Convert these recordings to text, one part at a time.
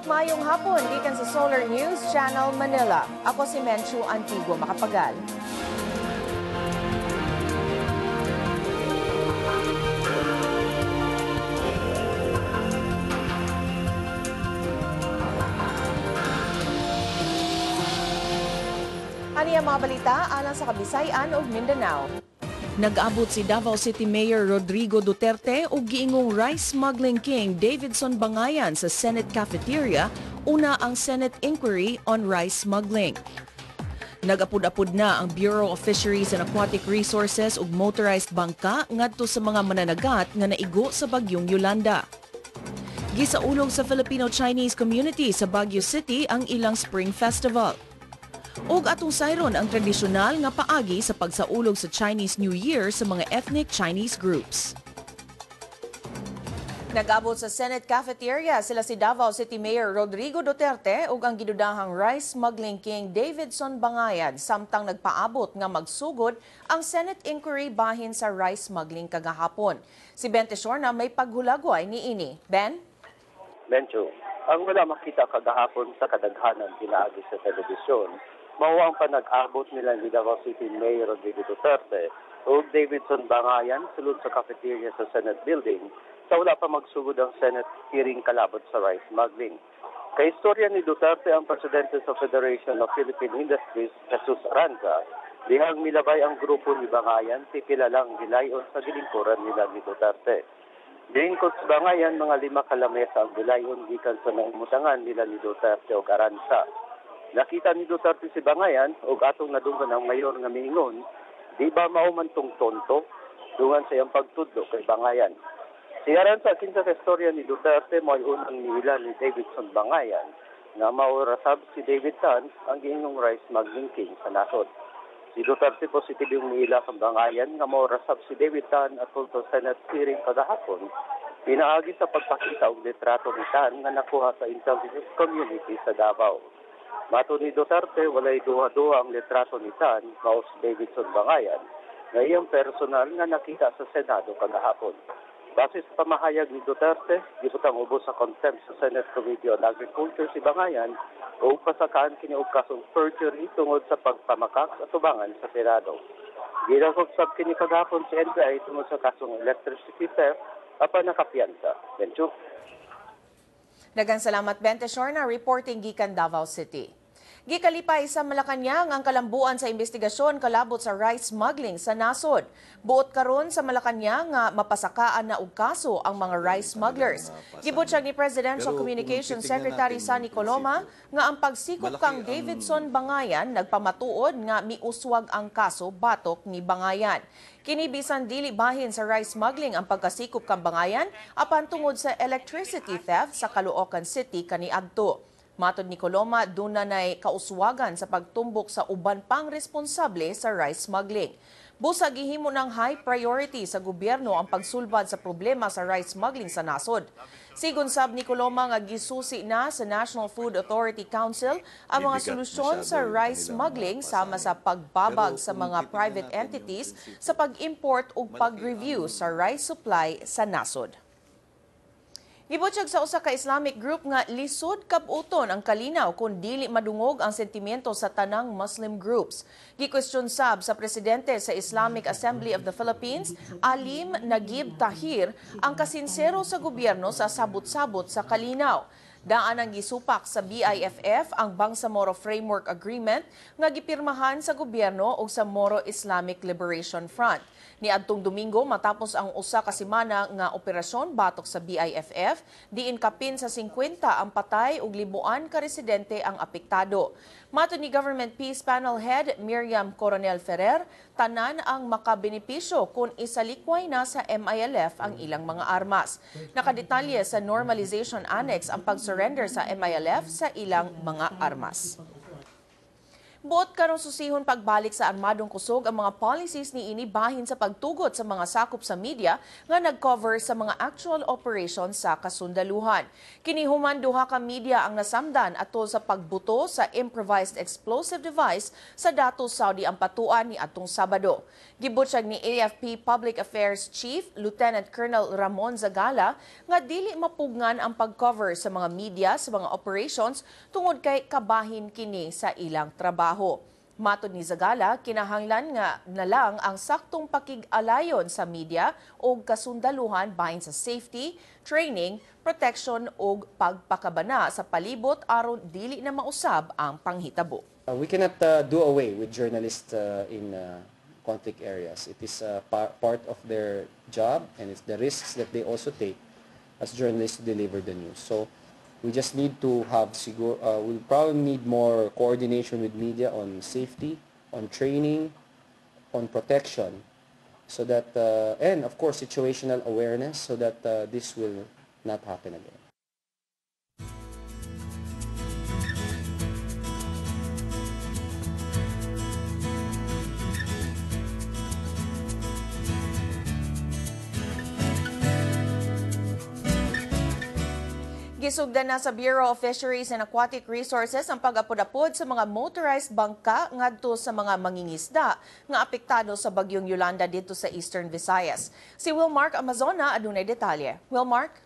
Maayong hapon gikan sa Solar News Channel Manila. Ako si Menchu Antigua Makapagal. Ani ang mga balita alang sa Kabisayan ug Mindanao. Nag-abot si Davao City Mayor Rodrigo Duterte ug giingong rice smuggling king Davidson Bangayan sa Senate cafeteria, una ang Senate inquiry on rice smuggling. Nag-apud-apud na ang Bureau of Fisheries and Aquatic Resources ug motorized bangka ngadto sa mga mananagat nga naigo sa bagyong Yolanda. Gisaulog sa Filipino-Chinese community sa Baguio City ang ilang Spring Festival. Ug atong sayron ang tradisyonal nga paagi sa pagsaulog sa Chinese New Year sa mga ethnic Chinese groups. Nag-abot sa Senate cafeteria sila si Davao City Mayor Rodrigo Duterte ug ang gidudahang rice smuggling king Davidson Bangayan samtang nagpaabot nga magsugod ang Senate inquiry bahin sa rice smuggling kagahapon. Si Ben Teshorna may paghulagway niini. Ben? Mencho, ang wala makita kagahapon sa kadaghanan pinaagi sa telebisyon, mao ang panag-abot nila ni Davao City Mayor Rodrigo Duterte ug Davidson Bangayan sulod sa cafeteria sa Senate building sa wala pa magsugod ang Senate hearing kalabot sa rice smuggling. Kaistorya ni Duterte ang presidente sa Federation of Philippine Industries, Jesus Aranza, dihang milabay ang grupo ni Bangayan, kilalang gilayon sa gilingkuran nila ni Duterte. Lingkod sa Bangayan, mga 5 ka lamesa ang gilayon gikan sa naumutangan nila ni Duterte og Aranza. Nakita ni Duterte si Bangayan og atong nadunggan ang mayor nga miingon, di ba mao man tong tonto? Dungan sa iyang pagtudlo kay Bangayan. Si Aranza, kinsa sa istorya ni Duterte, mo'y unang niila ni Davidson Bangayan nga maurasab si David Tan ang giingong rice smuggling king sa nasod. Si Duterte positibong niila kang Bangayan nga maurasab si David Tan at to Senate hearing kagahapon, pinaagi sa pagpakita og litrato ni Tan nga nakuha sa intelligence community sa Davao. Mato ni Duterte, walay duha-duha ang litrato ni Tan mao si Davidson Bangayan nga iyang personal nga nakita sa Senado kagahapon. Base sa pamahayag ni Duterte, gibutang ubos sa contempt sa Senate Committee on Agriculture si Bangayan o pasakaan kini og kasong perjury tungod sa pagpamakak sa tubangan sa Senado. Gidakop sab kini kagahapon si NBI tungod sa kasong electricity theft apan nakapiyansa. Bencho. Daghang salamat, Ben Teshorna, reporting gikan Davao City. Gikalipay sa Malacañang ang kalambuan sa investigasyon kalabot sa rice smuggling sa nasod. Buot karon sa Malacañang nga mapasakaan na og kaso ang mga rice smugglers. Gibutyag ni Presidential Communications Secretary Sonny Coloma nga ang pagsikop kang Davidson Bangayan nagpamatuod nga miuswag ang kaso batok ni Bangayan. Kini bisan dili bahin sa rice smuggling ang pagkasikop kang Bangayan apan tungod sa electricity theft sa Caloocan City kaniadto. Matod ni Coloma, duna nay kauswagan sa pagtumbok sa uban pang responsable sa rice smuggling. Busa gihimo ng high priority sa gobyerno ang pagsulbad sa problema sa rice smuggling sa nasod. Sigon sab ni Coloma nga gisusi na sa National Food Authority Council ang mga solusyon sa rice smuggling sama sa pagbabag sa mga private entities sa pag-import ug pag-review sa rice supply sa nasod. Gibutyag sa usa ka Islamic group nga lisod kabuton ang kalinaw kung dili madungog ang sentimiento sa tanang Muslim groups. Gikwestiyon sab sa presidente sa Islamic Assembly of the Philippines, Alim Nagib Tahir, ang kasinsero sa gobyerno sa sabot-sabot sa kalinaw. Daan ang gisupak sa BIFF ang Bangsamoro Framework Agreement nga gipirmahan sa gobyerno ug sa Moro Islamic Liberation Front. Niadtong Domingo matapos ang usa ka semana nga operasyon batok sa BIFF, diin kapin sa 50 ang patay ug libuan ka residente ang apektado. Matod ni Government Peace Panel Head Miriam Coronel Ferrer, tanan ang makabenepisyo kung isalikway na sa MILF ang ilang mga armas. Nakadetalye sa Normalization Annex ang pag-surrender sa MILF sa ilang mga armas. Buot karon susihon pagbalik sa armadong kusog ang mga policies niini bahin sa pagtugot sa mga sakop sa media nga nag-cover sa mga actual operations sa kasundaluhan. Kini human duha ka media ang nasamdan atol sa pagbuto sa improvised explosive device sa Dato Saudi Ampatuan ni atong Sabado. Gibutsyag ni AFP Public Affairs Chief Lieutenant Colonel Ramon Zagala nga dili mapugngan ang pag-cover sa mga media sa mga operations tungod kay kabahin kini sa ilang trabaho. Matod ni Zagala, kinahanglan nga na lang ang saktong pakig-alayon sa media o kasundaluhan bahin sa safety, training, protection o pagpakabana sa palibot aron dili na mausab ang panghitabo. We cannot do away with journalists in conflict areas. It is part of their job, and it's the risks that they also take as journalists to deliver the news. So we just need to have, we'll probably need more coordination with media on safety, on training, on protection, so that, and of course situational awareness, so that this will not happen again. Gisugdan na sa Bureau of Fisheries and Aquatic Resources ang pag-apod-apod sa mga motorized bangka ngadto sa mga mangingisda nga apektado sa bagyong Yolanda dito sa Eastern Visayas. Si Wilmark Amazona adunay detalye. Wilmark?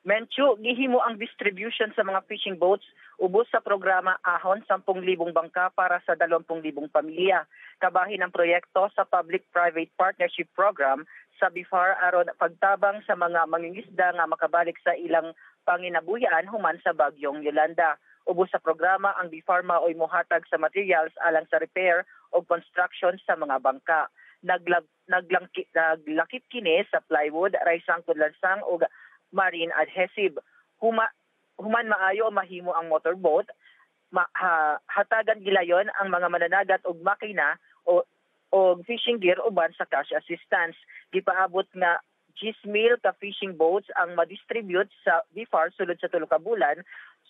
Menchu, gihimo ang distribution sa mga fishing boats ubos sa programa Ahon 10,000 bangka para sa 20,000 pamilya. Kabahin ang proyekto sa Public-Private Partnership Program sa BFAR aron pagtabang sa mga mangingisda nga makabalik sa ilang panginabuhian human sa bagyong Yolanda. Ubos sa programa ang BFAR maoy mohatag sa materials alang sa repair o construction sa mga bangka. Naglakip kini sa plywood, raysang kudlansang ug marine adhesive. Human maayo mahimo ang motorboat, hatagan gilayon ang mga mananagat og makina o fishing gear uban sa cash assistance. Gipaabot nga 10,000 ka fishing boats ang madistribute sa BFAR sulod sa 3 ka bulan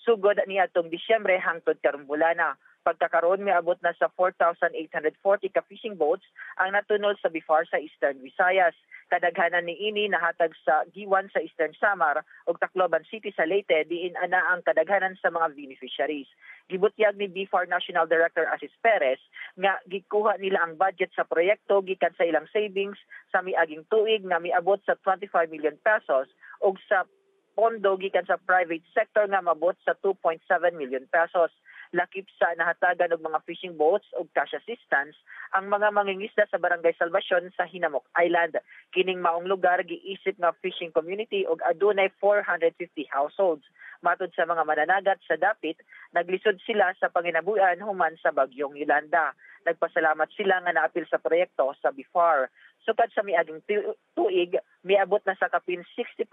sugod niadtong Disyembre hangtod karong bulana. Pagkakaroon miabot na sa 4,840 ka fishing boats ang natunol sa BFAR sa Eastern Visayas. Kadaghanan niini nahatag sa Giwan sa Eastern Samar ug Tacloban City sa Leyte, diin ana ang kadaghanan sa mga beneficiaries. Gibutyag ni BFAR National Director Asis Perez nga gikuha nila ang budget sa proyekto gikan sa ilang savings sa miaging tuig nga miabot sa 25 million pesos ug sa pondo gikan sa private sector nga mabot sa 2.7 million pesos. Lakip sa nahatagan og mga fishing boats ug cash assistance ang mga mangingisda sa Barangay Salvacion sa Hinamok Island. Kining maong lugar giisip nga fishing community ug adunay 450 households. Matod sa mga mananagat sa dapit, naglisod sila sa panginabuhian human sa bagyong Yolanda. Nagpasalamat sila nga naapil sa proyekto sa BFAR. Sukad sa miaging tuig, miabot na sa kapin 60%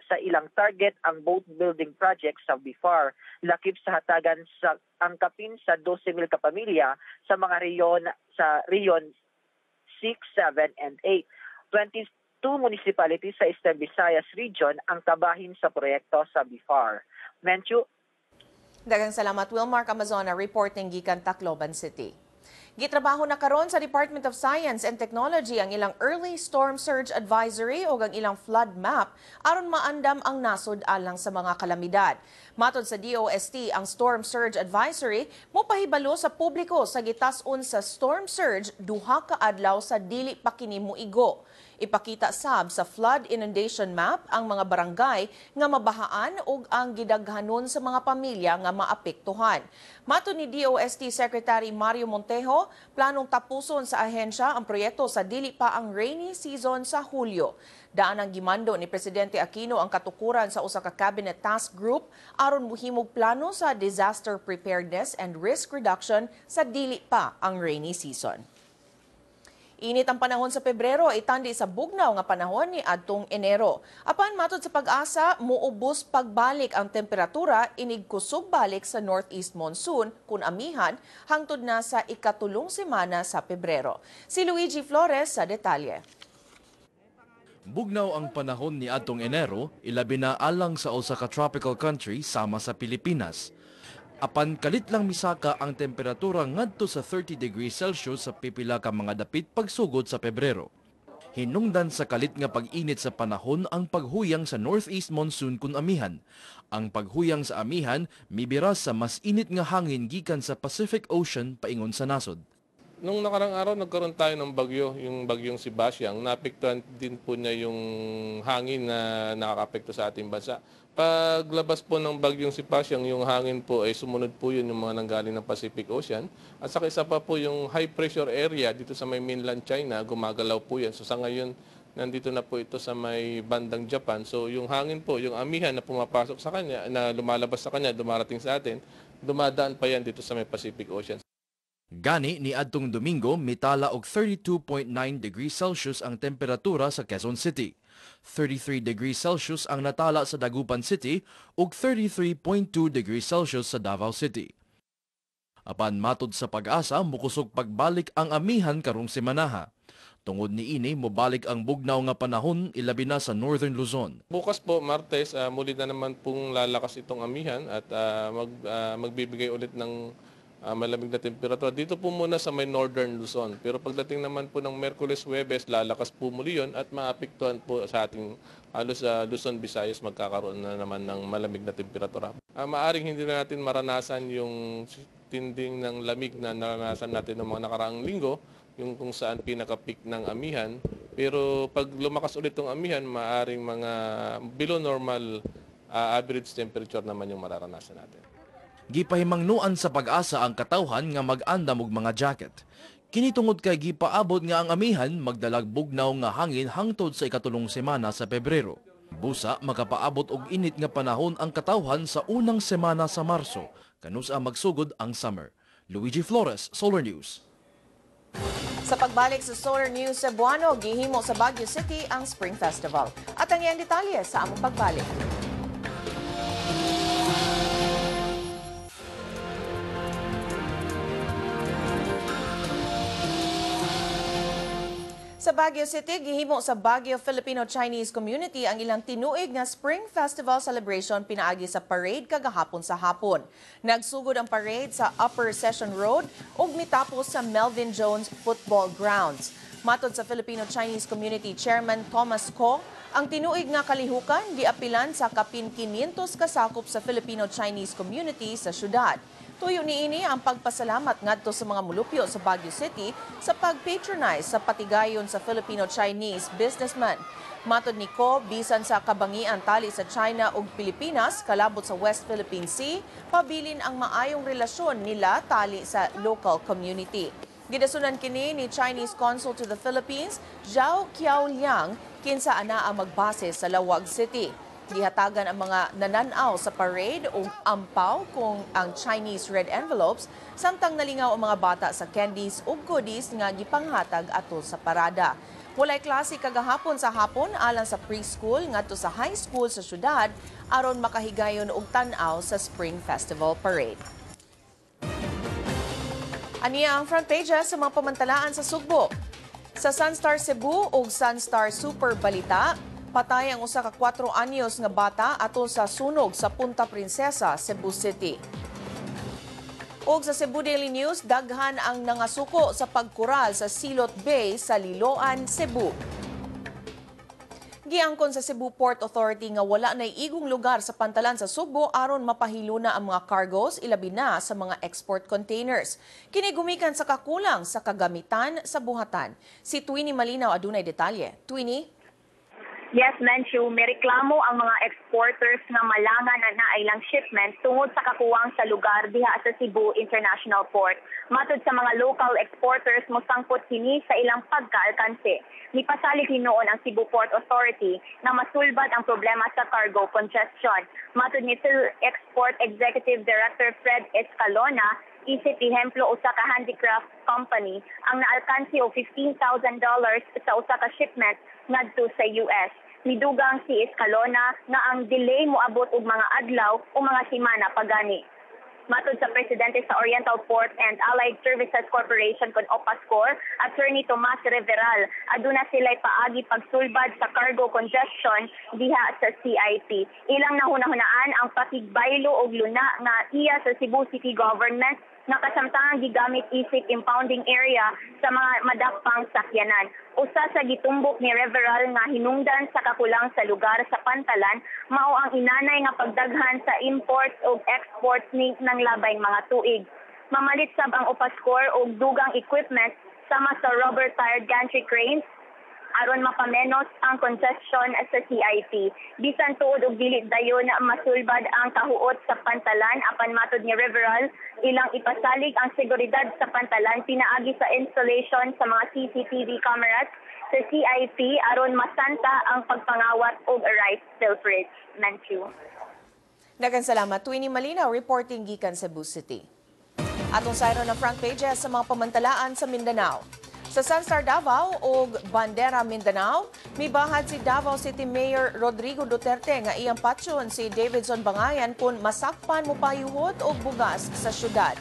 sa ilang target ang boat building project sa BFAR. Lakip sa hatagan sa ang kapin sa 12,000 ka pamilya sa mga reyon sa Region 6, 7, and 8. 22 municipalities sa Eastern Visayas region ang kabahin sa proyekto sa BFAR. Menchu. Daghang salamat, Wilmark Amazona, reporting gikan Tacloban City. Gitrabaho na karon sa Department of Science and Technology ang ilang Early Storm Surge Advisory o ang ilang flood map aron maandam ang nasod alang sa mga kalamidad. Matod sa DOST, ang Storm Surge Advisory mopahibalo sa publiko sa gitas-on sa storm surge duha ka adlaw sa dili pa kini moigo. Ipakita sab sa flood inundation map ang mga barangay nga mabahaan ug ang gidaghanon sa mga pamilya nga maapektuhan. Matod ni DOST Secretary Mario Montejo, planong tapuson sa ahensya ang proyekto sa dili pa ang rainy season sa Hulyo. Daan ang gimando ni Presidente Aquino ang katukuran sa usa ka cabinet task group aron mohimog plano sa disaster preparedness and risk reduction sa dili pa ang rainy season. Init ang panahon sa Pebrero, itandi sa bugnaw nga panahon ni adtong Enero. Apan matod sa Pag-asa, muubos pagbalik ang temperatura inig kusog balik sa northeast monsoon kun amihan hangtod na sa 3 semana sa Pebrero. Si Luigi Flores sa detalye. Bugnaw ang panahon ni adtong Enero, ilabi na alang sa usa ka tropical country sama sa Pilipinas. Apan kalit lang misaka ang temperatura ngadto sa 30 degrees Celsius sa pipila ka mga dapit pagsugod sa Pebrero. Hinungdan sa kalit nga pag-init sa panahon ang paghuyang sa northeast monsoon kun amihan. Ang paghuyang sa amihan mibira sa mas init nga hangin gikan sa Pacific Ocean paingon sa nasod. Nung nakarang araw, nagkaroon tayo ng bagyo, yung bagyong si Basyang. Naapektuhan din po niya yung hangin na nakakaapekto sa ating bansa. Paglabas po ng bagyong si Basyang, yung hangin po ay sumunod po yun yung mga nanggaling ng Pacific Ocean. At saka isa pa po yung high pressure area dito sa may mainland China, gumagalaw po yan. So sa ngayon, nandito na po ito sa may bandang Japan. So yung hangin po, yung amihan na pumapasok sa kanya, na lumalabas sa kanya, dumarating sa atin, dumadaan pa yan dito sa may Pacific Ocean. Gani ni adtong Domingo mitala og 32.9 degrees Celsius ang temperatura sa Quezon City. 33 degrees Celsius ang natala sa Dagupan City ug 33.2 degrees Celsius sa Davao City. Apan matod sa Pag-asa, mukusog pagbalik ang amihan karong semanaha. Tungod niini, mobalik ang bugnaw nga panahon ilabi na sa Northern Luzon. Bukas po, Martes, muli na naman pong lalakas itong amihan at magbibigay ulit ng malamig na temperatura. Dito po muna sa may Northern Luzon. Pero pagdating naman po ng Merkules, Huwebes, lalakas po muli yun at maapektuhan po sa ating halos sa Luzon, Visayas, magkakaroon na naman ng malamig na temperatura. Maaring hindi na natin maranasan yung tinding ng lamig na naranasan natin ng mga nakaraang linggo, yung kung saan pinaka-peak ng amihan. Pero pag lumakas ulit tong amihan, maaring mga below normal average temperature naman yung mararanasan natin. Gipahimangnuan sa Pag-asa ang katawhan nga mag-andam og mga jacket. Kini tungod kay gipaabot nga ang amihan magdalag bugnaw nga hangin hangtod sa ikatulong semana sa Pebrero. Busa makapaabot og init nga panahon ang katawhan sa unang semana sa Marso, kanusa magsugod ang summer. Luigi Flores, Solar News. Sa pagbalik sa Solar News Cebuano, gihimo sa Baguio City ang Spring Festival. At ang iyang detalye sa among pagbalik. Sa Baguio City, gihimo sa Baguio Filipino-Chinese Community ang ilang tinuig nga Spring Festival celebration pinaagi sa parade kagahapon sa hapon. Nagsugod ang parade sa Upper Session Road ug mitapos sa Melvin Jones Football Grounds. Matod sa Filipino-Chinese Community Chairman Thomas Ko, ang tinuig nga kalihukan giapilan sa kapin 500 kasakop sa Filipino-Chinese Community sa syudad. Tuyo niini ang pagpasalamat ngadto sa mga mulupyo sa Baguio City sa pag-patronize sa patigayon sa Filipino-Chinese businessman. Matod ni Ko, bisan sa kabangian tali sa China ug Pilipinas kalabot sa West Philippine Sea, pabilin ang maayong relasyon nila tali sa local community. Gidasunan kini ni Chinese Consul to the Philippines, Zhao Qiaoliang, kinsa ana ang magbase sa Laoag City. Gihatagan ang mga nananaw sa parade og ampaw kung ang Chinese red envelopes, samtang nalingaw ang mga bata sa candies ug goodies nga gipanghatag atol sa parada. Walay klase kagahapon sa hapon alang sa preschool ngadto sa high school sa syudad aron makahigayon og tan-aw sa Spring Festival Parade. Aniya ang front pages sa mga pamantalaan sa Sugbo. Sa Sunstar Cebu ug Sunstar Super Balita, patay ang usa ka 4 anyos nga bata atol sa sunog sa Punta Princesa, Cebu City. Og sa Cebu Daily News, daghan ang nangasuko sa pagkural sa Silot Bay sa Liloan, Cebu. Giangkon sa Cebu Port Authority nga wala nay igong lugar sa pantalan sa Sugbo aron mapahiluna ang mga cargos ilabi na sa mga export containers. Kini gumikan sa kakulang sa kagamitan sa buhatan. Si Twinnie Malinaw adunay detalye. Twinnie? Yes, Menchu, may reklamo ang mga exporters nga malanga na nailang shipment tungod sa kakuwang sa lugar diha sa Cebu International Port. Matod sa mga local exporters, mosangpot kini sa ilang pagkaalkanse. Mipasalig hinuon ang Cebu Port Authority na masulbad ang problema sa cargo congestion. Matod ni PhilExport Executive Director Fred Escalona, isip ehemplo usa ka handicraft company ang naalkanse og $15,000 sa usa ka shipment ngadto sa US. Midugang si Escalona nga ang delay moabot og mga adlaw o mga semana pagani. Matod sa presidente sa Oriental Port and Allied Services Corporation kon OPASCOR, Attorney Tomas Reveral, aduna sila'y paagi pagsulbad sa cargo congestion diha sa CIP. Ilang nahunahunaan ang pakigbaylo og luna nga iya sa Cebu City Government nga kasamtangang gigamit isip impounding area sa mga madakpang sakyanan. Usa sa gitumbok ni Reveral nga hinungdan sa kakulang sa lugar sa pantalan mao ang inanay nga pagdaghan sa imports ug exports ni ng labay mga tuig. Mamalit sab ang Opascor og dugang equipment sama sa rubber-tired gantry cranes aron mapamenos ang congestion sa CIP. Bisan tuod og dili dayon masulbad ang kahuot sa pantalan, apan matod ni Reveral, ilang ipasalig ang seguridad sa pantalan pinaagi sa installation sa mga CCTV cameras sa CIP aron masanta ang pagpangawat og rice pilferage. Menchu. Daghang salamat, Twinnie Malinaw, reporting gikan Cebu City. Atong sayron ng front pages sa mga pamantalaan sa Mindanao. Sa Sunstar Davao o Bandera Mindanao, mibahad si Davao City Mayor Rodrigo Duterte nga iyang patyon si Davidson Bangayan kung masakpan mo payuhot og bugas sa syudad.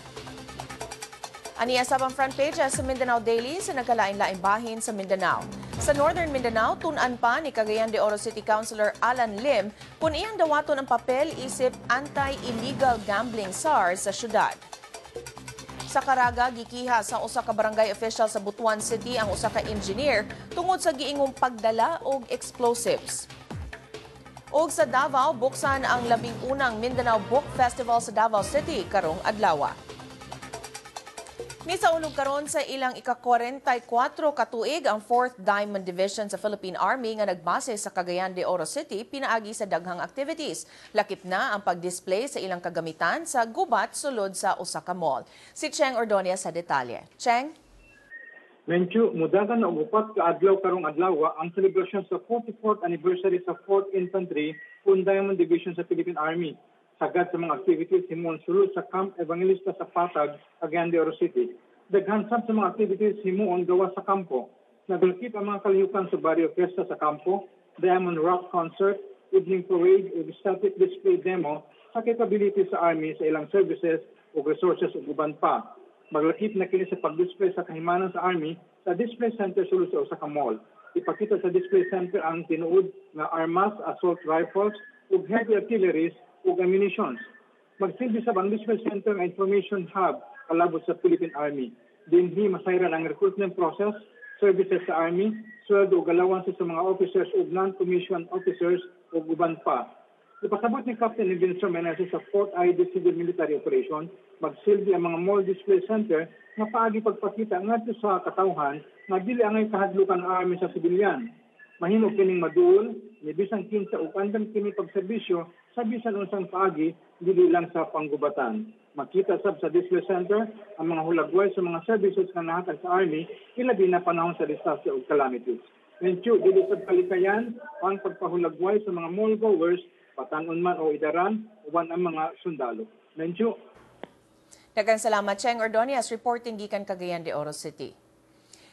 Aniya sab ang front pages sa Mindanao Daily sa nagkalain-laing bahin sa Mindanao. Sa Northern Mindanao, tun-an pa ni Cagayan de Oro City Councilor Alan Lim kung iyang dawaton ang papel isip anti-illegal gambling SAR sa syudad. Sa Caraga, gikiha sa usa ka barangay official sa Butuan City ang usa ka engineer tungod sa giingong pagdala og explosives. Og sa Davao, buksan ang 11 Mindanao Book Festival sa Davao City karong adlaw. Misaulog karon sa ilang ika-44 katuig ang 4th Diamond Division sa Philippine Army nga nagbase sa Cagayan de Oro City pinaagi sa daghang activities. Lakip na ang pag-display sa ilang kagamitan sa gubat sulod sa usa ka mall. Si Cheng Ordonia sa detalye. Cheng? Menchu, mudagan na og 4 ka adlaw karong adlaw ang selebrasyon sa 44th anniversary sa 4th Infantry ug Diamond Division sa Philippine Army. Sagad sa mga activities himuon sulod sa Camp Evangelista sa Patag, Cagayan de Oro City. Daghan sab sa mga activities himuon gawas sa kampo. Naglakip ang mga kalihukan sa Barrio Fiesta sa kampo, Diamond Rock Concert, Evening Parade ug static display demo sa capability sa Army sa ilang services ug resources ug uban pa. Maglakip na kini sa pag-display sa kahimanan sa Army sa display center sulod sa usa ka mall. Ipakita sa display center ang tinuod nga armas, assault rifles ug heavy artilleries ug ammunitions. Magsilbi sa ang display center nga information hub kalabot sa Philippine Army. Dinhi masayran ang recruitment process, services sa Army, sweldo ug allowances sa mga officers ug non-commissioned officers ug uban pa. Ipasabot ni Captain Vincent Meneses sa 4th ID Civil Military Operation, magsilbi ang mga mall display center nga paagi pagpakita ngadto sa katawhan nga dili angay kahadlukan ang Army sa sibilyan. Mahimo kining maduol, ni bisan kinsa ug andam kini pagserbisyo sa bisan unsang paagi, dili lang sa panggubatan. Makita sab sa display center ang mga hulagway sa mga services nga nahatag sa Army, ilabi na panahon sa disaster ug calamities. Menchu, dili sad palikayan ang pagpahulagway sa mga mall goers, batan-on man o idaran, uban ang mga sundalo. Menchu. Daghang salamat, Cheng Ordonez, reporting gikan Cagayan de Oro City.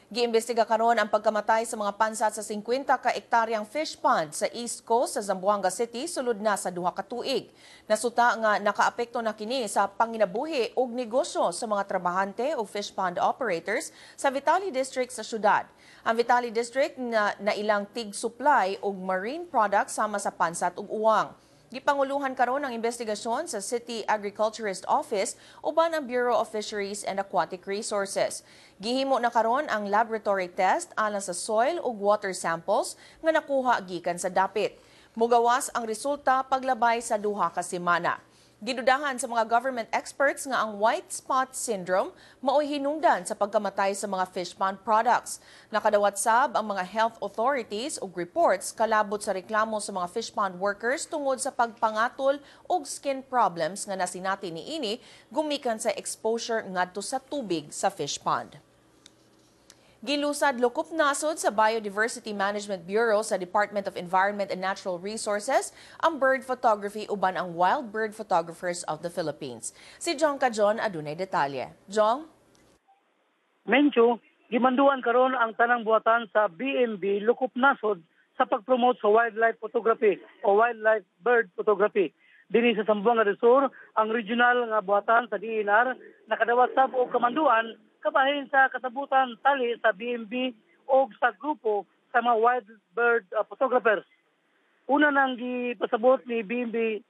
Giimbestiga karon ang pagkamatay sa mga pansat sa 50 ka ektaryang fish pond sa East Coast sa Zamboanga City sulod na sa 2 ka tuig. Nasuta nga nakaapekto na kini sa panginabuhi ug negosyo sa mga trabahante o fish pond operators sa Vitali District sa syudad. Ang Vitali District na nailang tig supply og marine products sama sa pansat ug uwang. Gipanguluhan karon ang investigasyon sa City Agriculturist Office uban ang Bureau of Fisheries and Aquatic Resources. Gihimo na karon ang laboratory test alang sa soil ug water samples nga nakuha gikan sa dapit. Mugawas ang resulta paglabay sa 2 ka semana. Gidudahan sa mga government experts nga ang white spot syndrome mao'y hinungdan sa pagkamatay sa mga fish pond products. Nakadawat sab ang mga health authorities og reports kalabot sa reklamo sa mga fish pond workers tungod sa pagpangatol og skin problems nga nasinati niini gumikan sa exposure ngadto sa tubig sa fish pond. Gilusad lukop nasod sa Biodiversity Management Bureau sa Department of Environment and Natural Resources ang bird photography uban ang Wild Bird Photographers of the Philippines. Si Jong Cajon adunay detalye. Jong? Mencho, gimanduan karon ang tanang buhatan sa BMB lukop nasod sa pag-promote sa wildlife photography o wildlife bird photography. Dinhi sa Zamboanga del Sur, ang regional nga buhatan sa DNR nakadawat sab og kamanduan kabahin sa kasabutan tali sa BMB o sa grupo sa mga wild bird photographers. Una nang gipasabot ni BMB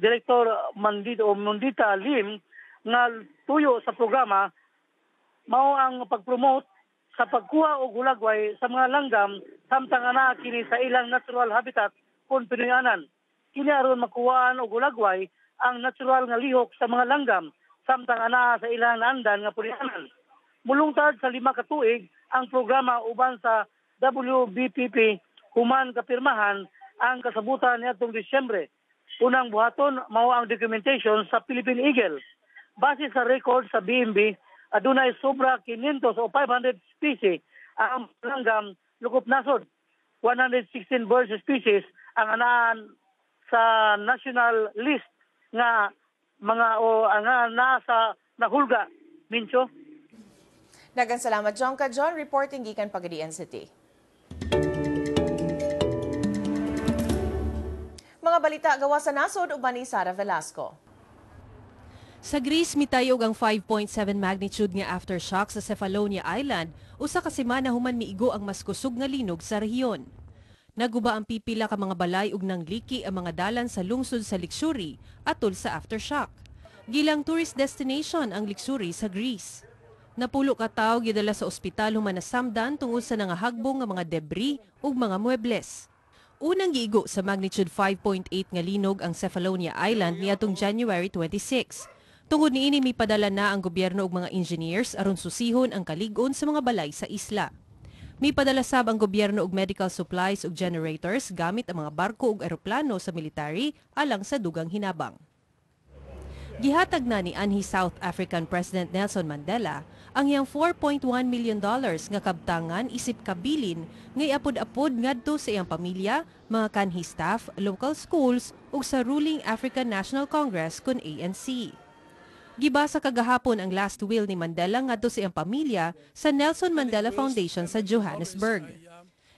Director Mandito o Mundita Lim nga tuyo sa programa mao ang pag-promote sa pagkuha og hulagway sa mga langgam samtang anaa kini sa ilang natural habitat kon Pinoyanan. Kini aron makuhaan og hulagway ang natural nga lihok sa mga langgam samtang anaa sa ilang naandan nga pulianan. Mulungtad sa 5 ka tuig ang programa uban sa WBPP human kapirmahan ang kasabutan niadtong Disyembre. Unang buhaton mao ang documentation sa Philippine Eagle. Base sa record sa BMB, adunay sobra 500 o 500 species ang langgam lukop nasod. 116 bird species ang anaan sa national list nga mga o nga nasa nahulga. Mincho. Daghang salamat, John Ka John, reporting gikan Pagadian City. Mga balita gawa sa nasod uban ni Sara Velasco. Sa Greece, mitayog ang 5.7 magnitude nga aftershock sa Cephalonia Island, usa ka semana human miigo ang mas kusog nga linog sa rehiyon. Naguba ang pipila ka mga balay ug nangliki ang mga dalan sa lungsod sa Lixouri atol sa aftershock. Gilang tourist destination ang Lixouri sa Greece. Napulo ka tawo gidala sa ospital human nasamdan tungod sa nangahagbong nga mga debris ug mga muebles. Unang giigo sa magnitude 5.8 nga linog ang Cephalonia Island niadtong January 26. Tungod niini mipadala na ang gobyerno og mga engineers aron susihon ang kalig-on sa mga balay sa isla. Mipadala sab ang gobyerno og medical supplies ug generators gamit ang mga barko ug eroplano sa military alang sa dugang hinabang. Gihatag na ni anhi South African President Nelson Mandela ang iyang $4.1 million nga kabtangan isip kabilin nga iapod-apod ngadto sa iyang pamilya, mga kanhi staff, local schools ug sa ruling African National Congress kun ANC. Gibasa kagahapon ang last will ni Mandela ngadto sa iyang pamilya sa Nelson Mandela Foundation sa Johannesburg.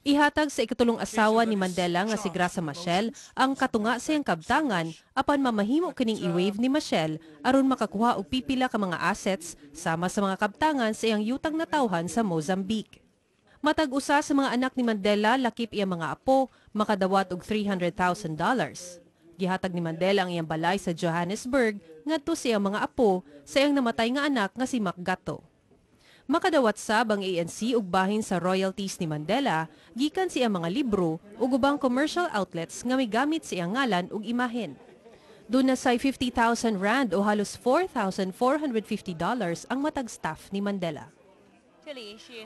Ihatag sa ikatulong asawa ni Mandela nga si Graça Machel ang katunga sa iyang kabtangan apan mamahimo kining i-waive ni Machel aron makakuha og pipila ka mga assets sama sa mga kabtangan sa iyang yutang natawhan sa Mozambique. Matag usa sa mga anak ni Mandela lakip iyang mga apo makadawat og $300,000. Gihatag ni Mandela ang iyang balay sa Johannesburg ngadto sa iyang mga apo sa iyang namatay nga anak nga si Makgatho. Makadawat sab ang ANC og bahin sa royalties ni Mandela gikan sa iyang mga libro ug ubang commercial outlets nga migamit sa iyang ngalan ug imahen. Duna say 50,000 rand o halos $4,450 ang matag staff ni Mandela.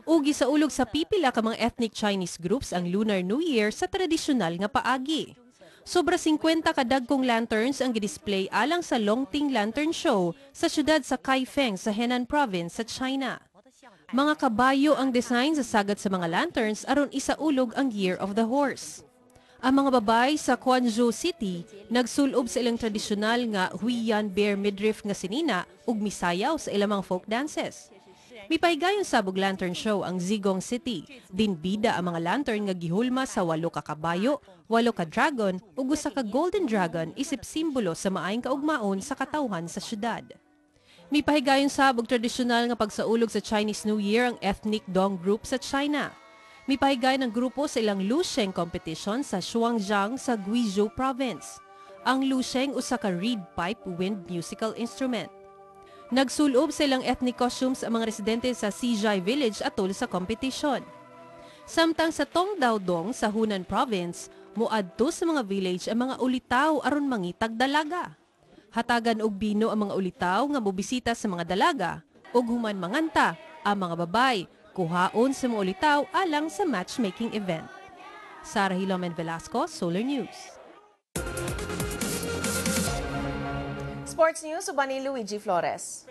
Ugi sa ulog sa pipila ka mga ethnic Chinese groups ang Lunar New Year sa tradisyonal nga paagi. Sobra 50 kadagkong lanterns ang gidisplay alang sa Longting Lantern Show sa syudad sa Kaifeng sa Henan Province sa China. Mga kabayo ang design sa sagat sa mga lanterns aron isaulog ang Year of the Horse. Ang mga babae sa Quanzhou City nagsulob sa ilang tradisyonal nga Huiyan Bear Midriff nga sinina ug misayaw sa ilang mga folk dances. Mipahigayon sa og lantern show ang Zigong City. Dinbida ang mga lantern nga gihulma sa 8 ka kabayo, 8 ka dragon ug usa ka golden dragon isip simbolo sa maayong kaugmaon sa katawhan sa syudad. Mipahigayon sab og tradisyonal nga pagsaulog sa Chinese New Year ang ethnic Dong group sa China. Mipahigayon ang grupo sa ilang Lusheng competition sa Shuangjiang sa Guizhou Province. Ang Lusheng usa ka reed pipe wind musical instrument. Nagsulob sa ilang ethnic costumes ang mga residente sa Sijai Village atol sa competition. Samtang sa Tongdaodong sa Hunan Province, moadto sa mga village ang mga ulitaw aron mangitag dalaga. Hatagan og bino ang mga ulitaw nga mobisita sa mga dalaga ug human manganta ang mga babay kuhaon sa mga ulitaw alang sa matchmaking event. Sara Hilomen Velasco, Solar News. Sports News, uban ni Luigi Flores.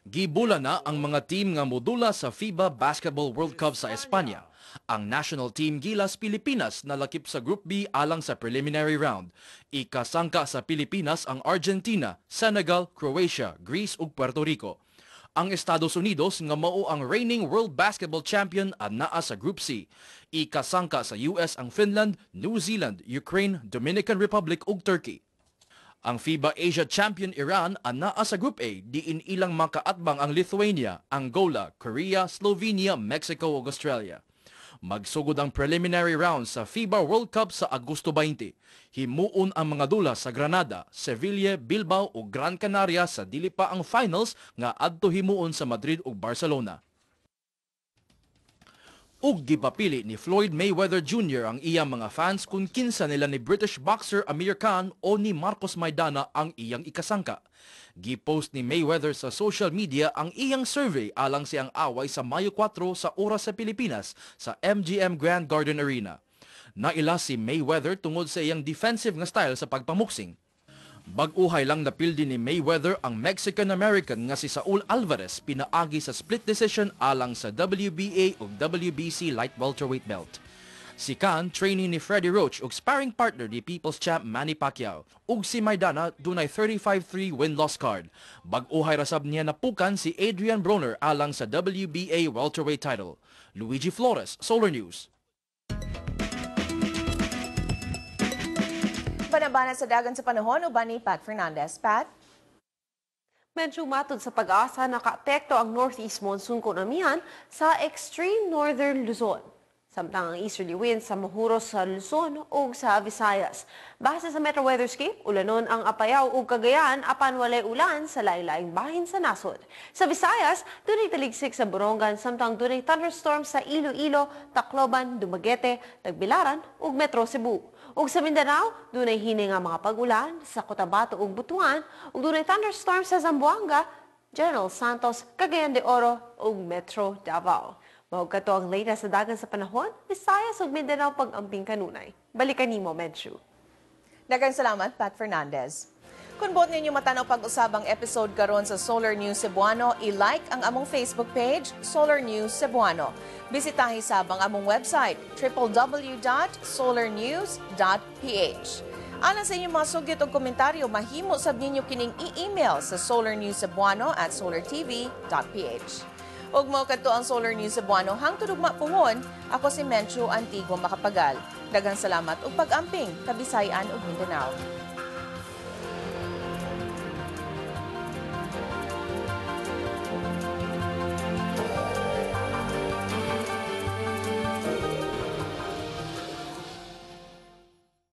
Gibula na ang mga team nga modula sa FIBA Basketball World Cup sa Espanya. Ang national team Gilas Pilipinas nalakip sa Group B alang sa preliminary round. Ikasangka sa Pilipinas ang Argentina, Senegal, Croatia, Greece ug Puerto Rico. Ang Estados Unidos nga mao ang reigning World Basketball Champion anaa sa Group C. Ikasangka sa US ang Finland, New Zealand, Ukraine, Dominican Republic ug Turkey. Ang FIBA Asia Champion Iran anaa sa Group A diin ilang makaatbang ang Lithuania, Angola, Korea, Slovenia, Mexico ug Australia. Magsugod ang preliminary round sa FIBA World Cup sa Agosto 20. Himuon ang mga dula sa Granada, Sevilla, Bilbao ug Gran Canaria sa dili pa ang finals nga adto himuon sa Madrid ug Barcelona. Ug gipapili ni Floyd Mayweather Jr. ang iyang mga fans kung kinsa nila ni British boxer Amir Khan o ni Marcos Maidana ang iyang ikasangka. Gipost ni Mayweather sa social media ang iyang survey alang siyang away sa Mayo 4 sa oras sa Pilipinas sa MGM Grand Garden Arena. Naila si Mayweather tungod sa iyang defensive nga style sa pagpamuksing. Bag-uhay lang napildi ni Mayweather ang Mexican-American nga si Saul Alvarez pinaagi sa split decision alang sa WBA ug WBC light welterweight belt. Si Khan, trainee ni Freddie Roach ug sparring partner ni People's Champ Manny Pacquiao. Ug si Maidana dunay 35-3 win-loss card. Bag-uhay rasab niya napukan si Adrian Broner alang sa WBA welterweight title. Luigi Flores, Solar News. Banabana sa dagan sa panahon uban ni Pat Fernandez. Pat? Medyo matod sa Pag-asa, nakaapekto ang northeast monsoon kunamihan sa extreme northern Luzon. Samtang ang easterly winds sa mahuros sa Luzon ug sa Visayas. Base sa Metro Weatherscape, ulanon ang Apayao ug Cagayan apan walay ulan sa laing-laing bahin sa nasod. Sa Visayas, dunay taligsik sa Borongan samtang dunay thunderstorm sa Iloilo, Tacloban, Dumaguete, Tagbilaran ug Metro Cebu. Ug sa Mindanao, dunay hini nga mga pag-ulan sa Cotabato ug Butuan ug dunay thunderstorm sa Zamboanga, General Santos, Cagayan de Oro ug Metro Davao. Mao kato ang latest sa dagan sa panahon, Visayas ug Mindanao pag-amping kanunay. Balikan nimo, Menchu. Daghang salamat, Pat Fernandez. Kung buot ninyo matanaw pag-usab ang episode karon sa Solar News Cebuano, i-like ang among Facebook page, Solar News Cebuano. Bisitahi sab ang among website, www.solarnews.ph. Alang sa inyong mga sugyot o komentaryo, mahimo sab ninyo kining i-email sa solarnewscebuano@solartv.ph. Ug mao kadto ang Solar News Cebuano hangtod ugma puhon, ako si Menchu Antigua Macapagal. Daghang salamat ug pag-amping, Kabisay-an ug Mindanao.